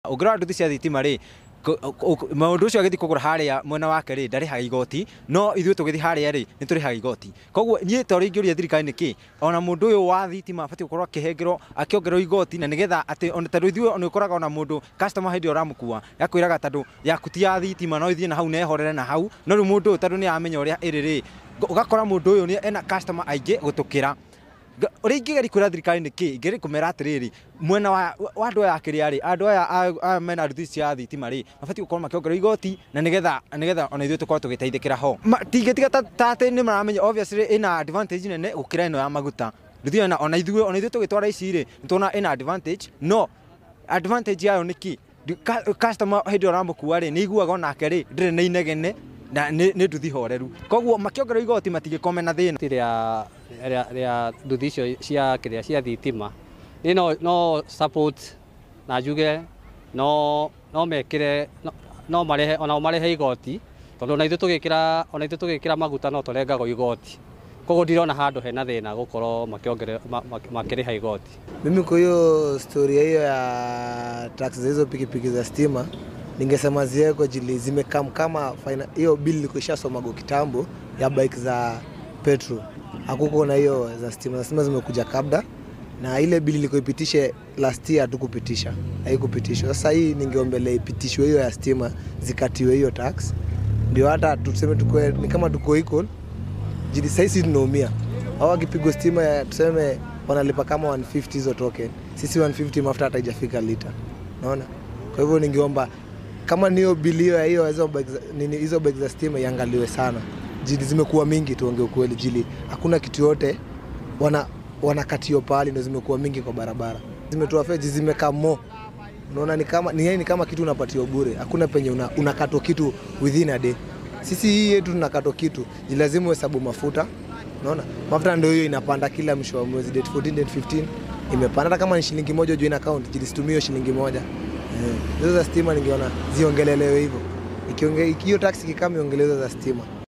Ũngĩrora nduthi cia thitima rĩ, maũndũ ũcio agĩthiĩ kũgũra harĩa mwena wake rĩ, ndarĩhaga igoti, no ithuĩ tũgĩthiĩ harĩa rĩ, nĩ tũrĩhaga igoti. Koguo niĩ ta ũrĩa ingĩũria thirikari nĩ kĩ, ona mũndũ ũyũ wa thitima abatiĩ gũkorwo akĩhengerwo, akĩongererwo igoti, na nĩgetha atĩ ona tondũ ithuĩ nĩ ũkoraga ona mũndũ customer hĩndĩ ĩyo ũramũkua akwĩraga tondũ yaku ti ya thitima no ĩthiĩ na hau na ĩhorere na hau, no rĩu mũndũ ũyũ tondũ nĩ aramenya ũrĩa ĩrĩ rĩ, ũgakora mũndũ ũyũ nĩ ena customer aingĩ gũtũkĩra. Ũrĩa ingĩgeria kwĩra thirikari nĩ kĩ, ingĩgeria kũmera atĩrĩrĩ, mwena wa andũ aya akĩrĩa rĩ, andũ aya mena nduthi cia thitima rĩ, mabatiĩ gũkorwo makĩongererwo igoti na nĩgetha ona ithuĩ tũkorwo tũgĩteithĩkĩra ho. Tingĩtiga ta atĩ nĩ maramenya obviously ĩna advantage nene gũkĩra ĩno ya maguta. Nduthi ĩno ona ithuĩ tũgĩtwara ici rĩ, nĩ tuona ĩna advantage, no advantage yayo nĩ kĩ? Customer hĩndĩ ĩrĩa ũramũkua rĩ, nĩ aiguaga onake rĩ, ndĩrĩ na inegene na nĩ nduthi horeru. Koguo makĩongererwo igoti matingĩkorwo mena thĩna. Rĩa nduthi icio cia kĩrĩa cia thitima nĩ no support na njuge no mekĩre no marehe ona marehe igoti, tondũ ona ithuĩ tũgĩkĩra maguta no tũrengagwo igoti. Koguo ndirona handũ hena thĩna gũkorwo makĩongerera makĩrĩha igoti. Mimi kwa hiyo story hiyo ya tax za hizo pikipiki za stima ningesema ziwekwe jili zimekam kama hiyo bill ilikuwa ishasomago kitambo ya bike za petrol. Hakuko na hiyo za stima. Za stima zimekuja kabla na ile bill ilikuwa ipitishe last year hatukupitisha. Haikupitishwa. Sasa hii ningeombelea ipitishwe hiyo ya stima, zikatiwe hiyo tax. Ndio hata tuseme tukue ni kama tuko equal. Jili sasa tunaumia. Hao wakipigwa stima ya tuseme wanalipa kama 150 hizo token. Sisi 150 mafuta hata haijafika lita. Unaona? Kwa hivyo ningeomba kama niyo bilio ya hiyo hizo bike za stima iangaliwe sana. Jili zimekuwa mingi, tuongee ukweli, jili hakuna kitu yote wanakatio pale, ndio zimekuwa mingi kwa barabara. Zimetoa feji, zimekaa mo. Unaona ni kama kitu unapatiwa bure. Hakuna penye unakatwa kitu within a day. Sisi hii yetu tunakatwa kitu, jili lazima uhesabu mafuta. Unaona? Mafuta ndio hiyo inapanda kila mwisho wa mwezi, date 14, date 15 imepanda. Hata kama ni shilingi moja juu ina account, jili situmie shilingi moja. Hizo za stima ningeona ziongelelewe hivyo. Hiyo tax ikikama iongelewe za stima.